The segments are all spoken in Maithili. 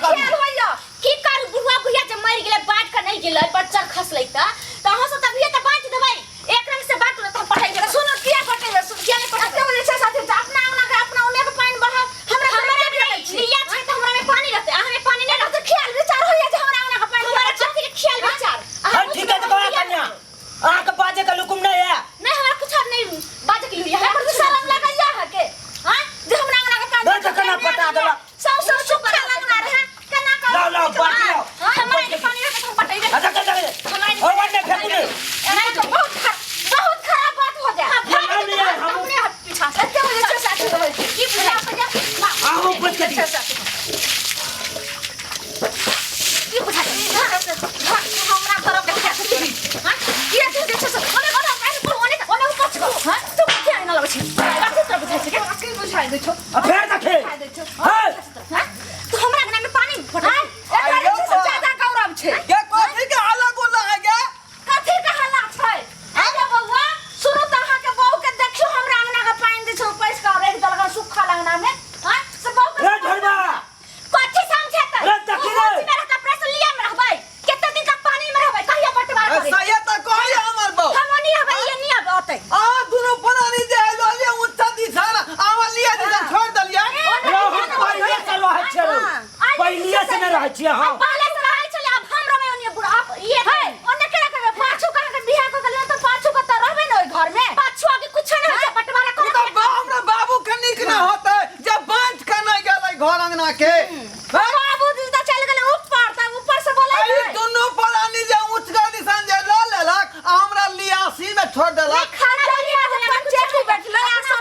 करू। ख्याल होइया की करू बुढ़वा बुढ़िया जे मरि गेलै बाँट के नहि गेलै बच्चा खसलै तऽ तऽ अहाँ सब तभिए तऽ बाँटि देबै एक रंग से बाँटू ने तऽ हम पढ़ै जेबै। सुनो किया पटेबै सुन किया नहि पटेबै? एते बजे छै साथी अपना अंगना के अपना ओने के पानि बहा हमरा हमरा हमरा नहि लिया छै तऽ हमरा में पानी रहतै अहाँ में पानी नहि तऽ रहतै ख्याल विचार होइया जे हमरा अंगना के पानि हमरा कथी के ख्याल विचार अहाँ हर ठीक है तो कहा कन्या अहाँ के बाजे के लुकुम नहीं है। नहीं हमरा कुछ और नहीं बाजे के लिए एकर तऽ शरम लगैया अहाँके आँय जे हमरा अंगना के पानि नहीं तऽ केना पटा देलक? सौ सौ सुखा लगना रहे केना कर लाओ लाओ बाटी लाओ। हमरा के पानी रहतै तऽ हम पटेबै। अच्छा अच्छा अच्छा और वन फेंकू नहीं। एना तऽ बहुत बहुत खराब बात हो जाए। हम नहीं है, हम अपने हाथ पीछा से एते बजे छै साथी होय छै की बुझाइ अहाँ बच के दी। की बुझाइ हमरा घर के हां किया तू जे छै से ओने ओने ओने ओने ऊपर छौ हां तू किया एना लगै छै कथी तोरा बुझाइ छै की बुझाइ दै छौ आ फेर देखे। दै छौ हे हां तू हमरा अंगना में पानी फटै एकर जे छै से ज्यादा गौरव छै। गे कथी के हल्ला गुल्ला है गे? कथी के हल्ला छै? अरे बौआ सुनू तऽ अहाँके बहू के देखियौ हमरा अंगना के पानि जे छै पैस के रखि देलक सुखल अंगना में आँय से बहू के रे झड़वा। कथी समझेतै? रे देखी रे। ओ में रहतै, अपने से लिया में रहबै। कते दिन तक पानी में रहबै? कहिया बंटवारा करबै? सही तऽ कहै हमर बहू। हम ओनी रहबै, ई एनी आबै ओतै। अहाँ दुनू प्राणी जे है लऽ लिअ ऊँचा दिशा ने अहाँ लिअ दिशा छोड़ि देलियै। रे हम पहिले से रहै छियै रे। पहिले से नहि रहै छियै हम। पहले से रहै छलै, आब हम रहबै ओनी बुढ़ा, आप ई है ओने केना करबै पाछू कहाँ के बियाह कऽ गेलियै तऽ पाछू कतऽ रहबै ने ओहि घर में? पाछू आगे कुछो नहि होइ छै, बंटवारा ओ करऽ तऽ बा हमरा बाबू के नीक न होतै जे बाँटि के नहि गेलै घर अंगना के। हैं? बाबूजी तऽ चलि गेलै ऊपर तऽ ऊपर से बोलै ई दुनू प्राणी जे ऊँचगर दिशा जे लऽ लेलक आ हमरा लियासी में छोड़ि देलक। खाना पंचायत बैठलै आ सब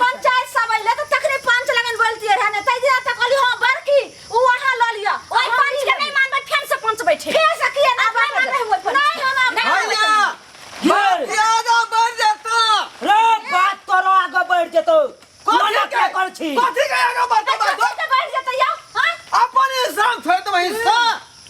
पंचायत सब अइलै तऽ तखने पंच लगन बोलतियै रहै ने तै दिना तऽ कहली हँ बड़की उ अहाँ लऽ लिअ ओहि पंच के नहि मानबै, फेर से पंच बैठे। फेर से किया आब नहि मानबै हम ओहि पंच। नहि हम आब नहि है ना? ये बात आगाँ बढ़ि जेतौ। रे बात तोरो आगे बढ़ जेतौ। मना क्या कर छी? कथी के आगाँ बढ़तौ बात? कथी के बढ़ि जेतै यौ हँ? अपन हिस्सा छोड़ि देबै हिस्सा।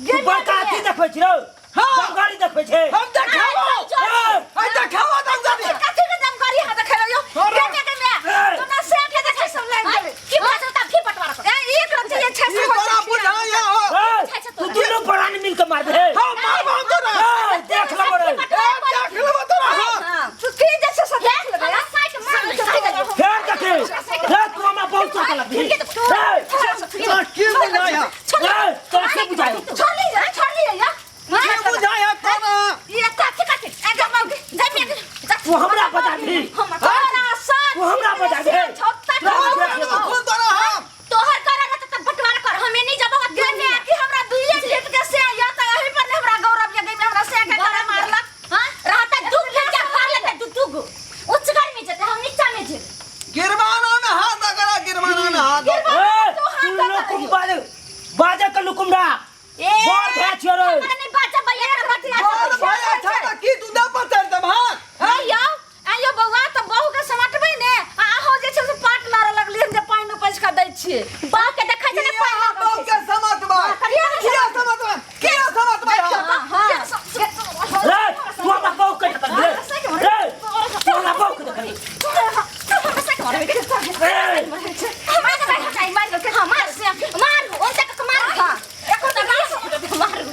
तू बड़का अथी देखबै छी रौ। हाँ। दमगाड़ी देखबै छै। हम देखाबो। ए, हम देखाबो दमगाड़ी। कथी के दमगाड़ी अहाँ देखेलौ यौ? अरे। के के माय? ए। तोरा से के देखै सब लागि गेलै। की भऽ जेतौ, तब फिर बंटवारा कर। ए, एक रत्ती जे छै से ई तोरा बुझाइया हो। ए, तू दुनू प्राणी मिल के मारबे। हम मारबो हम तोरा। ए, देख लेबो रे। ए, देख लेबो तोरा हम। तू की जे छै से देख लेबै हमरा साइड मार फेर देखे। रे तू हमरा बहुत चोट लगबी। ए, तोरा की बुझाइया? ए, तोरा की बुझाइ? छोड़ ली छोड़ ली यौ। की बुझाइया तोरा? ई कथी कथी ए जमाउ जमी तू हमरा बता दी। तोरा साथ तू हमरा बता दे। छोटा तोरा देख लेबो खून तोरा हम। तोहर कर रहतै तऽ बंटवारा कर, हमे नहि जबो गे माय कि हमरा दुइये झेट के से या तऽ एही पर ने हमरा गौरव ये गई में हमरा से के गला मारलक। हां रहतै दू फेर भर लेतै दू दू गो। उच्च घर में जेतै, हम नीचा में जेबै। गिरवाना में हाथ अगरा गिरवाना में हाथ। ए, तू लुकुम बाजे बाजे के लुकुम रा। ए बड़ भए छियै रे। हमरा नहि बाजब भैया, हमरा बाजब। बोल भाई अच्छा तऽ की तू दे पर चढ़ि देब हाथ? हैं यौ आइयो बौआ तऽ बहू के समटबै ने आ अहूँ जे छै से पाट लारऽ लगलियै जे पानि उपैज कऽ दै छियै। बहू के देखै छै ने किया पानि लागल बहू छै। के समटबै? किया समटबै? किया समटबै हम? हाँ रे तू हमरा बहू के देखल रे। रे तू हमरा बहू के देखल। मारू, ओन तक मारू। मारू।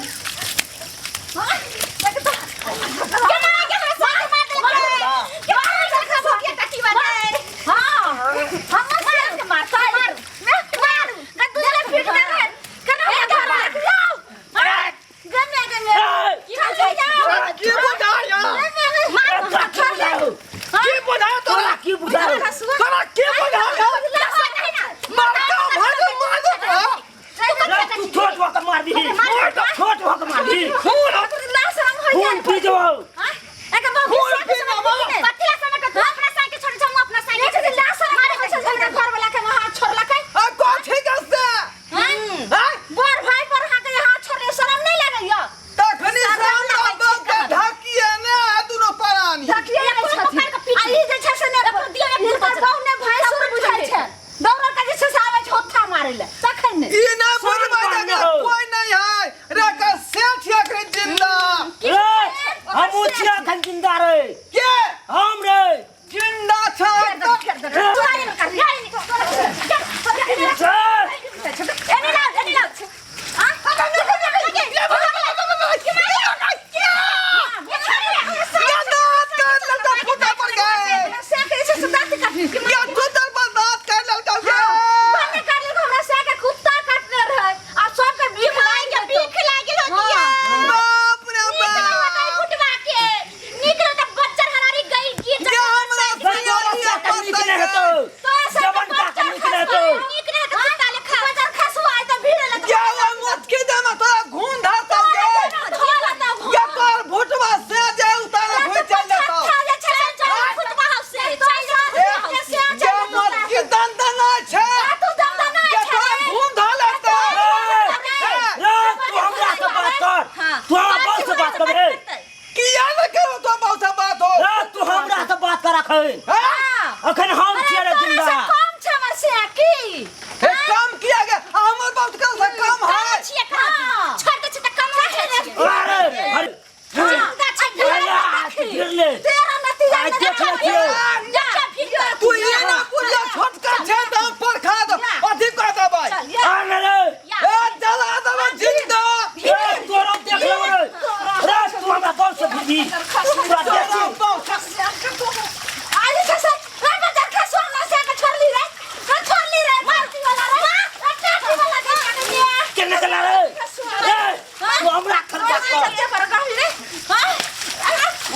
कर। चलते पर गाड़ी रे हां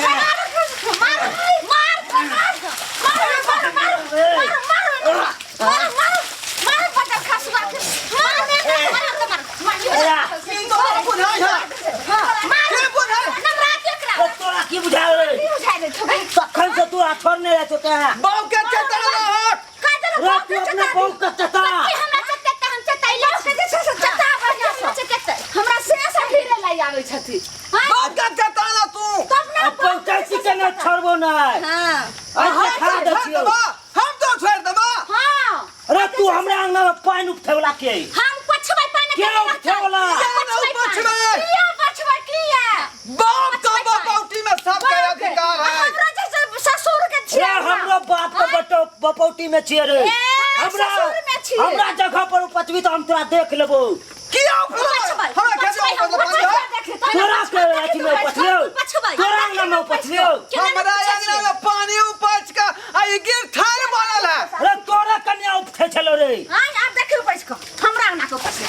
मार मार मार मार मार मार मार मार मार मार बटर खसुआ के मार मार मार मार ई तोरा बुझाइ है मार के बुझाइ नवरात एकरा ओ तोरा की बुझाय रे की बुझाइ रे छोकरी तखन से तू छोड़ने रहे तो तेरा बाप के चेताना हट का देलक रे तू अपने बहू के चता हमरा चतेते हम चतैले के जे छै से चता बढ़िया से हमरा से से भिड़े लाई आबै छथि हां बाप के चेताना तू तब ना अब पंचायती के नहीं छोड़बो नहीं हां आज देखा हम दे छोड़ छियौ देबा हम तो छोड़ देबा हां रे तू हमरा अंगना में पानि उपठेवला के हम पछबै पानी के उपठेवला के ना पछबै? किया पछबै किया बाप का बपौटी में सबके अधिकार है हमरो जैसे ससुर के रे छियै हमरो बाप के बटो बपौटी में छियै रे ए, हमरा ससुर में छियै। हमरा जगह पर उपजबी तो हम तोरा देख लेबो किया उपलबै हमरा खेत में उपलबै पानी है? तोरा के अथी में उपजलियौ तोरा अंगना में उपजलियौ हमरा अंगना में पानी उपज के आ ई गिर ठार बनल है रे तोरा कन्या उपठे छलो रे हां आब देखियो पैस को हमरा अंगना को पैस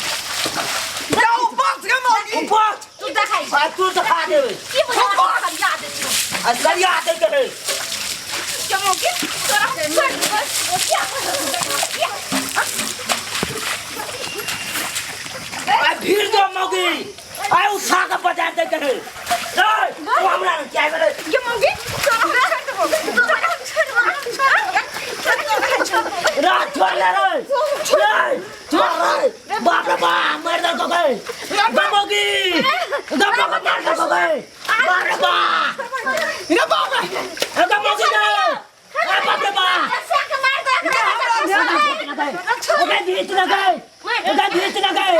जा उपज के मौगी उपज तू देखाई आ तू देखा देबे की बुझा करिया दे छियो आ सरिया दे के रे के मौगी तोरा छोड़ देबो किया किया आ भीड़ दो मौगी आ उठा के बजा दे के रे रे तू हमरा के आबे रे के मौगी तोरा छोड़ देबो तोरा छोड़ देबो रे छोड़ ले रे रे छोड़ रे बाप रे बाप मार दे को गए मौगी गप्पा को मार दे को गए बाप रे बाप रे बाप रे ए मौगी रे ए बाप रे बाप ऐसे के मार दे एकरा ओकरा बीच न गए ओकरा बीच न गए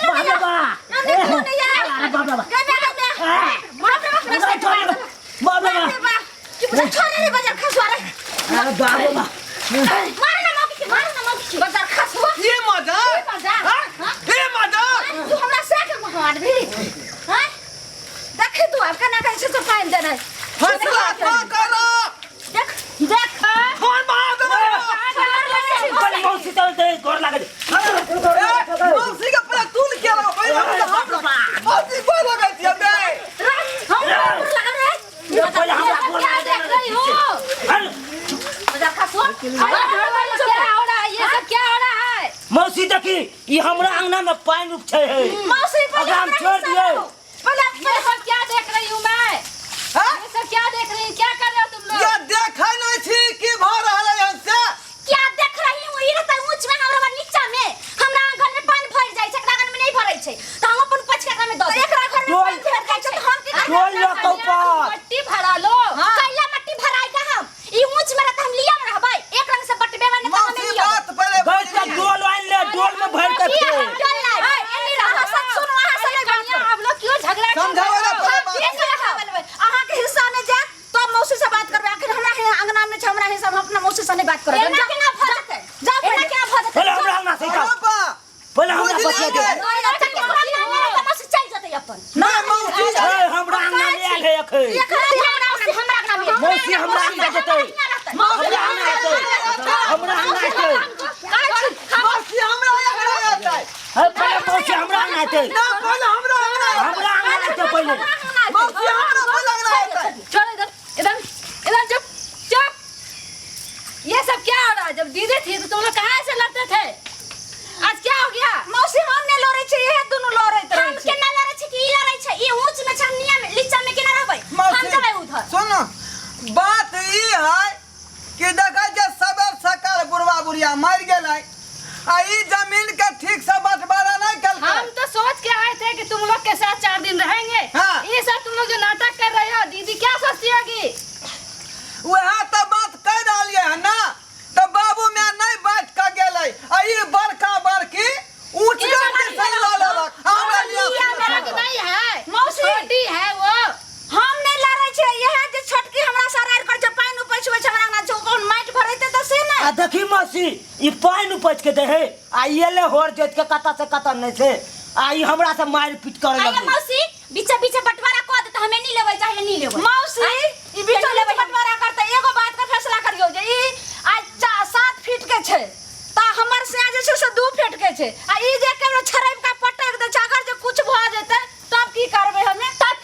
बाप रे बाप अरे बाप रे बाप अरे छोड़ रे बाप रे बाप अरे बाप रे बाप ये मजा हाँ? ये मजा फैसला ना करो फोन मार देबो कल मौसी चल दे गोर लागे ए, मौसी के पहले तू के लगा पहले हम लगा मौसी को लगा दिया बे पहले हमरा गोर क्या लागे देख रही हो अरे क्या हो रहा है ये सब क्या हो रहा है मौसी देखी ई हमरा अंगना में पानि उपछे है अगर हम छोड़ दिए ये सब क्या देख रही हूँ मैं हाँ? ये सब क्या देख रही हूँ क्या कर रहे हो तुम लोग ये देखै नहीं छी की भ रहल है से क्या देख रही हूँ ई रहता ऊंच में हमरा नीचा में हमरा घर में पानी भर जाय छै एकरा घर में नहीं भरै छै त हम अपन पछ के एकरा में दऽ एकरा घर में डोल- पानी भर जाय छै त हम की करबै? डोल लऽ कऽ ऊपर। मट्टी भरा लो कैला मट्टी भराएगा हम ई ऊंच में रहता हम लिया में रहबै एक रंग से बटबे में त हमें मौसी लिया बात पहले गए त डोल आनि ले डोल में भर के ये हम फेर डोल लाए एनी रहा सब सुनो, अहाँ सब नहीं बात कन्या आप लोग क्यों झगड़ा कर समझाओ रहे ना हो? पहले बात। एक मिनट, अहाँके हिस्सा नहि जायत तो मौसी से बात करबै आखिर हमरा हे अंगना में छै हमरा हिस्सा हम अपना मौसी से नहीं बात करबै एना केना भऽ जेतै जाओ एना पहिले। केना भऽ जेतै पहले हमरा अंगना से अरे निकाल बा पहले हमरा बुझलियै बतिया दे गे? ओए, अच्छा के हमरा अंगना में मौसी चलि जेतै अपन ना मौसी ए हमरा अंगना में आयल है अखन हमरा मौसी हमरा अंगना में मौसी हमरा अंगना जेतै हमरा अंगना एतै हमरा अंगना एतै मौसी हमरा अंगना एतै हे पहले मौसी हमरा अंगना एतै ना पहले हमरा अंगना एतै हमरा अंगना एतै पहिले मौसी हमरा पहले अंगना एतै छोड़ो इधर इधर इधर चुप चुप ये सब क्या हो रहा है जब दीदी थी तो तुम लोग कहाँ से लड़ते थे आज क्या हो गया मौसी हम नहि लड़ै छी इहे दुनू लड़ैत रहै हम छै केना लड़ै छी कि ई लड़ै छै ई ऊंच में छै हम निया में नीचा में केना रहबै हम मौसी जेबै उधर सुन बात ई है कि देखै जे सबेर सकाल बुढ़वा बुढ़िया मरि गेलै आ ई जमीन के ठीक से बंटवारा नहीं केलकै हम तो सोच के आए थे कि तुम लोग के साथ 4 दिन रहेंगे। हाँ। ये सब तुम लोग जो नाटक कर रहे हो, दीदी क्या सोचती होगी? वएह तऽ बात कहि रहलियै हन ना तऽ बाबू माय नहि बाँटि कऽ गेलै आ ई बड़का बड़की ऊँचगर दिसन लऽ लेलक हमरा लिया मेरा लिअ नहीं है, मौसी। छोटी है वो। हम नहि लड़ै छियै इहे जे छोटकी हमरा से अरारि करै छै पानि उपछबै छै हमरा अंगना छै ओ माटि भरेतै तऽ से ने आ देखी मौसी ई पानि उपज के दे है आ ई एले होर जोत के कतऽ से कतऽ नहीं से आ ई हमरा से मारि पीट करे आइए लगलै मौसी, बीचे बीचे बंटवारा कऽ दे तऽ हमे नहीं लेबै चाहे नहीं लेबै। मौसी ई बीचो लेबै हम। बंटवारा करतै एगो बात के फैसला करियौ जे ई आज 7 फीट के छै तऽ हमर सिया जे छै से 2 फीट के छै आ ई जे केकरो छड़ैब के पटक दै छै अगर जे कुछ भऽ जेतै तब की करबै हमे तब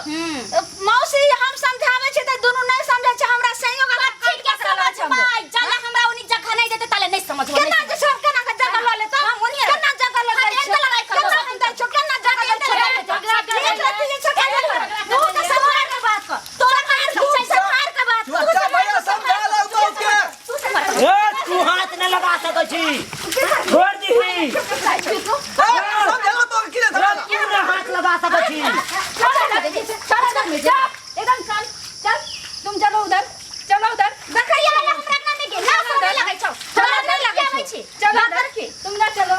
मौसी हम समझाबै छै त दुनू नहीं समझै छै हमरा संयोग कथी के समझबै जाला हमरा ओनी जगह नहीं देते ताले नहीं समझबै केना जे सब केना के जगह ल लेता हम ओनी केना जगह ल हम दै एक लड़ाई करबै। केना हम दै छौ केना जगह लै छौ झगड़ा कर एक रत्ती जे छौ केना तू तऽ संहार के बात कर तोरा मार खिचै संहार के बात कर अच्छा भैया समझा लो बहू के तू संहार ए तू हाथ न लगा सकै छी छोड़ दीही ए, समझा लो बहू के ए, तू न हाथ लगा सकै छी चल एकदम चल चल तुम चलो उधर चलो उधर देखैया हमरा अंगना में गेल ना सोने लगै छौ हमरा नहीं लगै छी चलो बात उधर की तुम ना चलो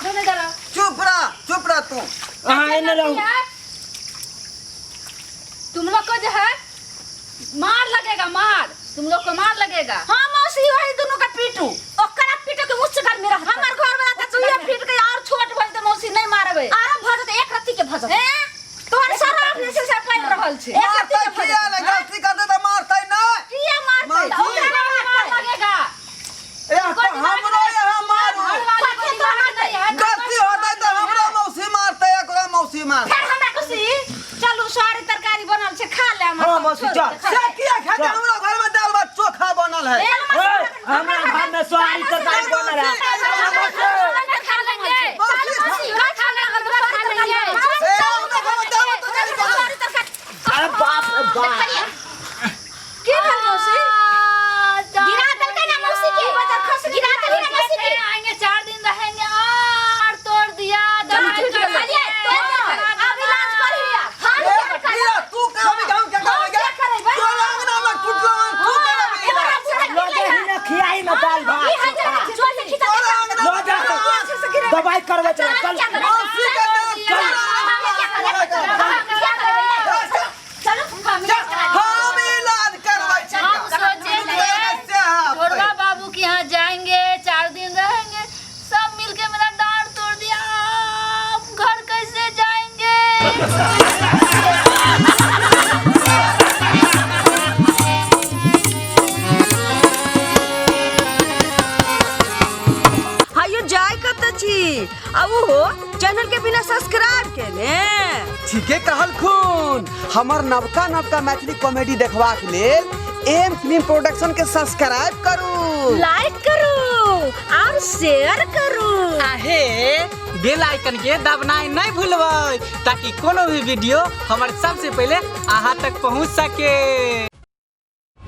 दोनों चलो चुप रह तू अहाँ एने रहू तुम लोग को जो है मार लगेगा मार तुम लोग को मार लगेगा हां मौसी वही दुनू के पीटू ओकरा पीटो के उच्च घर में रह हमर घर वाला त दुइये फीट के और छोट भइल त मौसी नहीं मारबै आराम भ जतै एक रत्ती के भ जतै हैं तोहर शराब ने से पड़ रहल छै एक रत्ती मारतै के भ किया जतै ने गलती करतै तऽ मारतै नहि किया मारतै मारतै। ओकरा मार मारतै लगेगा ए, तऽ हमरो यहाँ मारू घर वाले को दिमाग नहीं है गलती होतै तऽ हमरो मौसी मारतै एकरो मौसी मारतै फेर हमरा खुशी चलू सारी तरकारी बनल छै खा ले हाँ मौसी चल से किया खेतै हमरो घर में दाल भात चोखा बनल है ए, हमरा घर में सोहारी तरकारी बनल है खा लेंगे मौसी खा लेंगे खा लेंगे ए, हमरा घर में दाल भात तरकारी बनल अरे बाप रे बाप की भेल मौसी गिरा देलकै ना मौसी के गिरा देलकै ना मौसी के आएंगे 4 दिन रहेंगे और तोड़ दिया दवाई कर चलिए दिया अब इलाज करिया हां ए, किया तू करबी हम क्या करबै तोरा अंगना में टूटलो हन, तू करबी लऽ जाही न खियाही न दाल भात चोखा। जोर से खिचा तोरा अंगना लऽ जा दवाई करबै चल चल मौसी के दाल तोरा अंगना में चलो हम हम इलाज करबै छी हम सोचे थे से हाँ, ढोरबा बाबू के यहाँ जाएंगे 4 दिन रहेंगे सब मिलके मेरा डांट तोड़ दिया हम घर कैसे जाएंगे हायो जाय कत छी आ उहो चैनल के बिना सब्सक्राइब केने ठीके कहलखुन हमर नवका नवका मैथिली कॉमेडी देखबाक लेल एम फिल्म प्रोडक्शन के सब्सक्राइब करू लाइक करू और शेयर करू आहे बेल आइकन के दबनाइ नहीं भूलबै ताकि कोनो भी वीडियो हमर सबसे पहले अहाँ तक पहुँच सके।